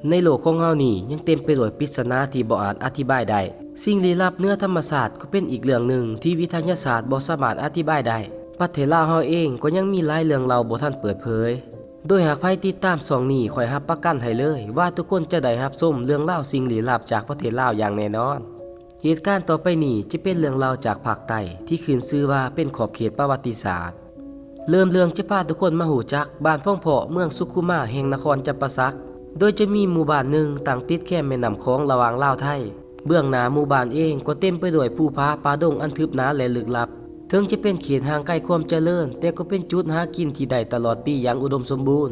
ໃນໂລກຂອງເຮົານີ້ຍັງເຕັມໄປດ້ວຍປິດສະໜາທີ່ບໍ່ອາດອະທິບາຍໄດ້. ສິ່ງລີ້ລັບເໜືອທຳມະຊາດກໍເປັນອີກເລື່ອງໜຶ່ງທີ່ວິທະຍາສາດບໍ່ສາມາດອະທິບາຍໄດ້. ປະເທດລາວເຮົາເອງກໍຍັງມີຫຼາຍເລື່ອງເລົ່າບໍ່ທັນເປີດເຜີຍ. ໂດຍຫາກໃຜຕິດຕາມຊ່ອງນີ້ ຂ້ອຍຮັບປະກັນໃຫ້ເລີຍວ່າທຸກຄົນຈະໄດ້ຮັບຊົມເລື່ອງລາວສິ່ງລີ້ລັບຈາກປະເທດລາວຢ່າງແນ່ນອນ. ເຫດການຕໍ່ໄປນີ້ຈະເປັນເລື່ອງລາວຈາກພາກໃຕ້ທີ່ຂຶ້ນຊື່ວ່າເປັນຂອບເຂດປະຫວັດຕິສາດ. ເລີ່ມເລື່ອງຈະພາທຸກຄົນມາຮູ້ຈັກບ້ານພອງເພາະ ເມືອງສຸຂຸມາ ແຫ່ງນະຄອນຈຳປາສັກ, ໂດຍຈະມີໝູ່ບ້ານໜຶ່ງຕັ້ງຕິດແຄມແມ່ນ້ຳຂອງລະຫວ່າງລາວໄທ. ເບື້ອງໜ້າໝູ່ບ້ານເອງກໍເຕັມໄປດ້ວຍພູຜາປ່າດົງອັນທຶບໜາ ແລະ ລຶກລັບ. ເຖິງຈະເປັນເຂດຫ່າງໄກຄວາມຈະເລີນ, ແຕ່ກໍເປັນຈຸດຫາກິນທີ່ໄດ້ຕະຫຼອດປີຢ່າງອຸດົມສົມບູນ.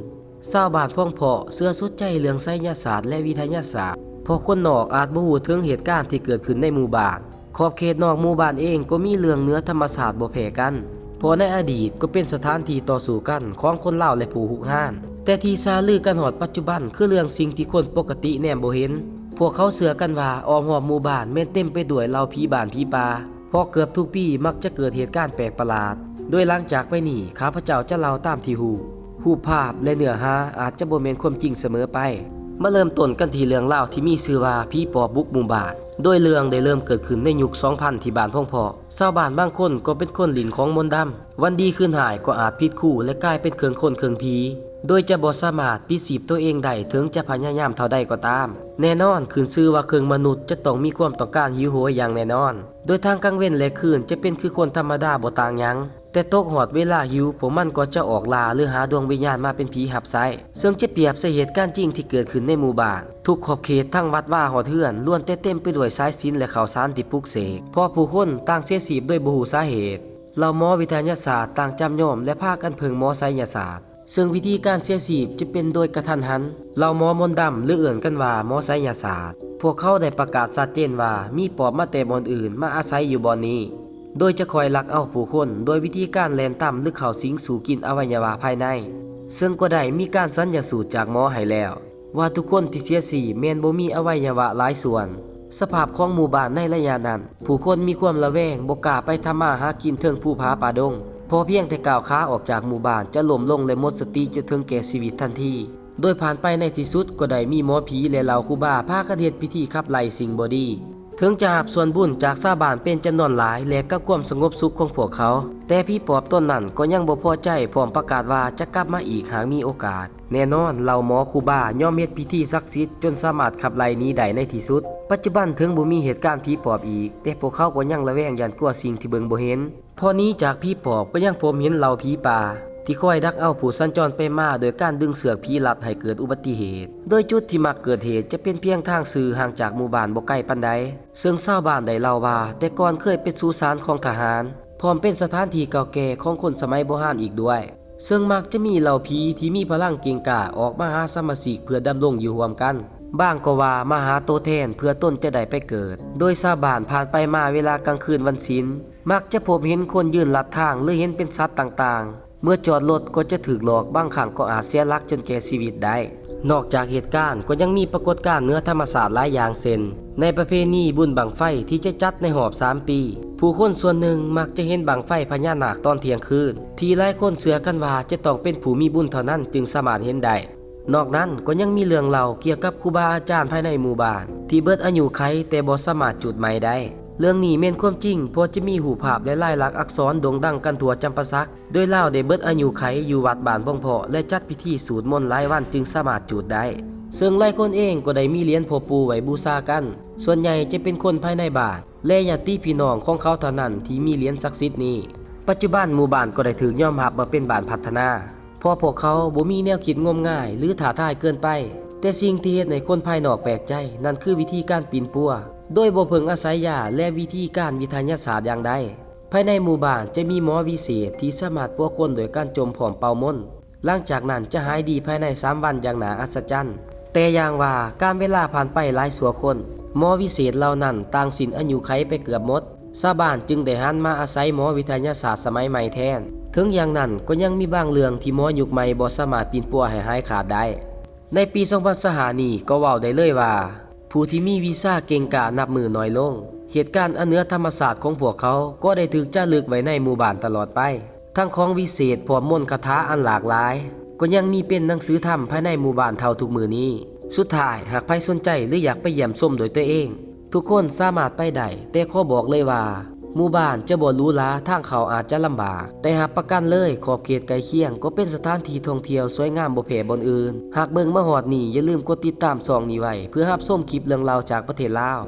ຊາວບ້ານພອງເພາະເຊື່ອສຸດໃຈເລື່ອງໄສຍະສາດ ແລະ ວິທະຍາສາດ, ເພາະຄົນນອກອາດບໍ່ຮູ້ເຖິງເຫດການທີ່ເກີດຂຶ້ນໃນໝູ່ບ້ານ. ຂອບເຂດນອກໝູ່ບ້ານເອງກໍມີເລື່ອງເໜືອທຳມະຊາດບໍ່ແພ້ກັນ, ເພາະໃນອະດີດກໍເປັນສະຖານທີ່ຕໍ່ສູ້ກັນຂອງຄົນລາວ ແລະ ຜູ້ຮຸກຮານ. ແຕ່ທີ່ຊ່າລືກັນຮອດປັດຈຸບັນຄືເລື່ອງສິ່ງທີ່ຄົນປົກກະຕິແນມບໍ່ເຫັນ. ພວກເຂົາເຊື່ອກັນວ່າອ້ອມຮອບໝູ່ບ້ານແມ່ນເຕັມໄປດ້ວຍເຫຼົ່າຜີບ້ານຜີປ່າ, ເພາະເກືອບທຸກປີມັກຈະເກີດເຫດການແປກປະຫຼາດ. ໂດຍຫຼັງຈາກໄປນີ້ ຂ້າພະເຈົ້າຈະເລົ່າຕາມທີ່ຮູ້. ຮູບພາບ ແລະ ເນື້ອຫາອາດຈະບໍ່ແມ່ນຄວາມຈິງສະເໝີໄປ. ມາເລີ່ມຕົ້ນກັນທີ່ເລື່ອງລາວທີ່ມີຊື່ວ່າ ຜີປອບບຸກໝູ່ບ້ານ. ໂດຍເລື່ອງໄດ້ເລີ່ມເກີດຂຶ້ນໃນຍຸກສອງພັນ ທີ່ບ້ານພອງເພາະ. ຊາວບ້ານບາງຄົນກໍເປັນຄົນຫຼິ້ນຂອງມົນດຳ, ວັນດີຄືນຮ້າຍກໍອາດຜິດຄູ ແລະ ກາຍເປັນເຄິ່ງຄົນເຄິ່ງຜີ, ໂດຍຈະບໍ່ສາມາດປິດຊີບຕົວເອງໄດ້ ເຖິງຈະພະຍາຍາມເທົ່າໃດກໍຕາມ. ແນ່ນອນ, ຂຶ້ນຊື່ວ່າເຄິ່ງມະນຸດຈະຕ້ອງມີຄວາມຕ້ອງການຫິວໂຫຍຢ່າງແນ່ນອນ. ໂດຍທັງກາງເວັນ ແລະ ຄືນຈະເປັນຄືຄົນທຳມະດາບໍ່ຕ່າງຫຍັງ, ແຕ່ຕົກຮອດເວລາຫິວ ພວກມັນກໍຈະອອກລ່າ ຫຼື ຫາດວງວິນຍານມາເປັນຜີຮັບໃຊ້, ເຊິ່ງຈະປຽບໃສ່ເຫດການຈິງທີ່ເກີດຂຶ້ນໃນໝູ່ບ້ານ. ທຸກຂອບເຂດ ທັງວັດວາຮອດເຮືອນ ລ້ວນແຕ່ເຕັມໄປດ້ວຍສາຍສິນ ແລະ ເຂົ້າສານທີ່ປຸກເສກ, ເພາະຜູ້ຄົນຕ່າງເສຍຊີບໂດຍບໍ່ຮູ້ສາເຫດ. ເຫຼົ່າໝໍວິທະຍາສາດຕ່າງຈຳຍອມ ແລະ ພາກັນເພິ່ງໝໍໄສຍະສາດ, ເຊິ່ງວິທີການເສຍຊີບຈະເປັນໂດຍກະທັນຫັນ. ເຫຼົ່າໝໍມົນດຳ ຫຼື ເອີ້ນກັນວ່າໝໍໄສຍະສາດ, ພວກເຂົາໄດ້ປະກາດຊັດເຈນວ່າມີປອບມາແຕ່ບ່ອນອື່ນມາອາໄສຢູ່ບ່ອນນີ້, ໂດຍຈະຄອຍລັກເອົາຜູ້ຄົນໂດຍວິທີການແລ່ນຕຳ ຫຼື ເຂົ້າສິງສູ່ກິນອະໄວຍະວະພາຍໃນ. ເຊິ່ງກໍໄດ້ມີການສັນຍະສູດຈາກໝໍໃຫ້ແລ້ວ ວ່າທຸກຄົນທີ່ເສຍຊີບແມ່ນບໍ່ມີອະໄວຍະວະຫຼາຍສ່ວນ. ສະພາບຂອງໝູ່ບ້ານໃນໄລຍະນັ້ນ, ຜູ້ຄົນມີຄວາມລະແວງ, ບໍ່ກ້າໄປທຳມາຫາກິນເທິງພູຜາປ່າດົງ, ເພາະພຽງແຕ່ກ້າວຂາອອກຈາກໝູ່ບ້ານຈະລົ້ມລົງ ແລະ ໝົດສະຕິຈົນເຖິງແກ່ຊີວິດທັນທີ. ໂດຍຜ່ານໄປໃນທີ່ສຸດກໍໄດ້ມີໝໍຜີ ແລະ ເຫຼົ່າຄູບາພາກັນເຮັດພິທີຂັບໄລ່ສິ່ງບໍ່ດີ. ເຖິງຈະຮັບສ່ວນບຸນຈາກຊາວບ້ານເປັນຈຳນວນຫຼາຍ ແລະ ກັບຄວາມສະຫງົບສຸກຂອງພວກເຂົາ, ແຕ່ຜີປອບຕົນນັ້ນກໍຍັງບໍ່ພໍໃຈ ພ້ອມປະກາດວ່າຈະກັບມາອີກຫາກມີໂອກາດ. ແນ່ນອນ, ເຫຼົ່າໝໍຄູບາຍອມເຮັດພິທີສັກສິດຈົນສາມາດຂັບໄລ່ໜີໄດ້ໃນທີ່ສຸດ. ປັດຈຸບັນເຖິງບໍ່ມີເຫດການຜີປອບອີກ, ແຕ່ພວກເຂົາກໍຍັງລະແວງຢ້ານກົວສິ່ງທີ່ເບິ່ງບໍ່ເຫັນ. ພໍໜີຈາກຜີປອບກໍຍັງພົບເຫັນເຫຼົ່າຜີປ່າ ທີ່ຄອຍດັກເອົາຜູ້ສັນຈອນໄປມາໂດຍການດຶງເຊືອກຜີລັດໃຫ້ເກີດອຸບັດຕິເຫດ, ໂດຍຈຸດທີ່ມັກເກີດເຫດຈະເປັນພຽງທາງຊື່ຫ່າງຈາກໝູ່ບ້ານບໍ່ໄກປານໃດ. ເຊິ່ງຊາວບ້ານໄດ້ເລົ່າວ່າ ແຕ່ກ່ອນເຄີຍເປັນສຸສານຂອງທະຫານ, ພ້ອມເປັນສະຖານທີ່ເກົ່າແກ່ຂອງຄົນສະໄໝໂບຮານອີກດ້ວຍ. ເຊິ່ງມັກຈະມີເຫຼົ່າຜີທີ່ມີພະລັງເກັ່ງກ້າອອກມາຫາສະມາຊິກເພື່ອດຳລົງຢູ່ຮ່ວມກັນ. ບາງກໍວ່າມາຫາໂຕແທນເພື່ອຕົນຈະໄດ້ໄປເກີດ. ໂດຍຊາວບ້ານຜ່ານໄປມາເວລາກາງຄືນວັນສິນ ມັກຈະພົບເຫັນຄົນຢືນລັດທາງ ຫຼື ເຫັນເປັນສັດຕ່າງໆ. ເມື່ອຈອດລົດກໍຈະຖືກຫຼອກ, ບາງຄັ້ງກໍອາດເສຍຫຼັກຈົນແກ່ຊີວິດໄດ້. ນອກຈາກເຫດການ, ກໍຍັງມີປາກົດການເໜືອທຳມະຊາດຫຼາຍຢ່າງ ເຊັ່ນ ໃນປະເພນີບຸນບັ້ງໄຟທີ່ຈະຈັດໃນຮອບສາມປີ, ຜູ້ຄົນສ່ວນໜຶ່ງມັກຈະເຫັນບັ້ງໄຟພະຍານາກຕອນທ່ຽງຄືນ, ທີ່ຫຼາຍຄົນເຊື່ອກັນວ່າຈະຕ້ອງເປັນຜູ້ມີບຸນເທົ່ານັ້ນຈຶ່ງສາມາດເຫັນໄດ້. ນອກນັ້ນກໍຍັງມີເລື່ອງເລົ່າກ່ຽວກັບຄູບາອາຈານພາຍໃນໝູ່ບ້ານທີ່ເບິດອາຍຸໄຂແຕ່ບໍ່ສາມາດຈູດໃໝໄດ້. ເລື່ອງນີ້ແມ່ນຄວາມຈິງ ເພາະຈະມີຮູບພາບ ແລະ ລາຍລັກອັກສອນໂດ່ງດັງກັນທົ່ວຈຳປາສັກ, ໂດຍລາວໄດ້ເບິດອາຍຸໄຂຢູ່ວັດບ້ານພອງເພາະ ແລະ ຈັດພິທີສູດມົນຫຼາຍວັນຈຶ່ງສາມາດຈູດໄດ້. ເຊິ່ງຫຼາຍຄົນເອງກໍໄດ້ມີຫຼຽນພໍ່ປູ່ໄວ້ບູຊາກັນ, ສ່ວນໃຫຍ່ຈະເປັນຄົນພາຍໃນບ້ານ ແລະ ຍາດຕິພີ່ນ້ອງຂອງເຂົາເທົ່ານັ້ນທີ່ມີຫຼຽນສັກສິດນີ້. ປັດຈຸບັນໝູ່ບ້ານກໍໄດ້ຖືກຍອມຮັບວ່າເປັນບ້ານພັດທະນາ, ເພາະພວກເຂົາບໍ່ມີແນວຄິດງົມງາຍ ຫຼື ທ້າທາຍເກີນໄປ. ແຕ່ສິ່ງທີ່ເຮັດໃຫ້ຄົນພາຍນອກແປກໃຈນັ້ນຄືວິທີການປິ່ນປົວ ໂດຍບໍ່ເພິ່ງອາໄສຢາ ແລະ ວິທີການວິທະຍາສາດຢ່າງໃດ. ພາຍໃນໝູ່ບ້ານຈະມີໝໍວິເສດທີ່ສາມາດປົວຄົນໂດຍການຈົ່ມພ້ອມເປົ່າມົນ. ຫຼັງຈາກນັ້ນຈະຫາຍດີພາຍໃນສາມວັນຢ່າງໜ້າອັດສະຈັນ. ແຕ່ຢ່າງວ່າ, ການເວລາຜ່ານໄປຫຼາຍຊົ່ວຄົນ, ໝໍວິເສດເຫຼົ່ານັ້ນຕ່າງສິ້ນອາຍຸໄຂໄປເກືອບໝົດ. ຊາວບ້ານຈຶ່ງໄດ້ຫັນມາອາໄສໝໍວິທະຍາສາດສະໄໝໃໝ່ແທນ. ເຖິງຢ່າງນັ້ນ, ກໍຍັງມີບາງເລື່ອງທີ່ໝໍຍຸກໃໝ່ບໍ່ສາມາດປິ່ນປົວໃຫ້ຫາຍຂາດໄດ້. ໃນປີສອງພັນຊາວຫ້ານີ້ກໍເວົ້າໄດ້ເລີຍວ່າ ຜູ້ທີ່ມີວິຊາເກັ່ງກ້ານັບມື້ໜ້ອຍລົງ. ເຫດການອັນເໜືອທຳມະຊາດຂອງພວກເຂົາກໍໄດ້ຖືກຈາລຶກໄວ້ໃນໝູ່ບ້ານຕະຫຼອດໄປ. ທັງຂອງວິເສດພ້ອມມົນຄາຖາອັນຫຼາກຫຼາຍ ກໍຍັງມີເປັນໜັງສືທຳພາຍໃນໝູ່ບ້ານເທົ່າທຸກມື້ນີ້. ສຸດທ້າຍ ຫາກໃຜສົນໃຈ ຫຼື ຢາກໄປຢ້ຽມຊົມດ້ວຍຕົວເອງ, ທຸກຄົນສາມາດໄປໄດ້, ແຕ່ຂໍບອກເລີຍວ່າ ໝູ່ບ້ານຈະບໍ່ຫຼູຫຼາ, ທາງເຂົ້າອາດຈະລຳບາກ, ແຕ່ຮັບປະກັນເລີຍ ຂອບເຂດໃກ້ຄຽງກໍເປັນສະຖານທີ່ທ່ອງທ່ຽວສວຍງາມບໍ່ແພ້ບ່ອນອື່ນ. ຫາກເບິ່ງມາຮອດນີ້ ຢ່າລືມກົດຕິດຕາມຊ່ອງນີ້ໄວ້ ເພື່ອຮັບຊົມຄລິບເລື່ອງລາວຈາກປະເທດລາວ.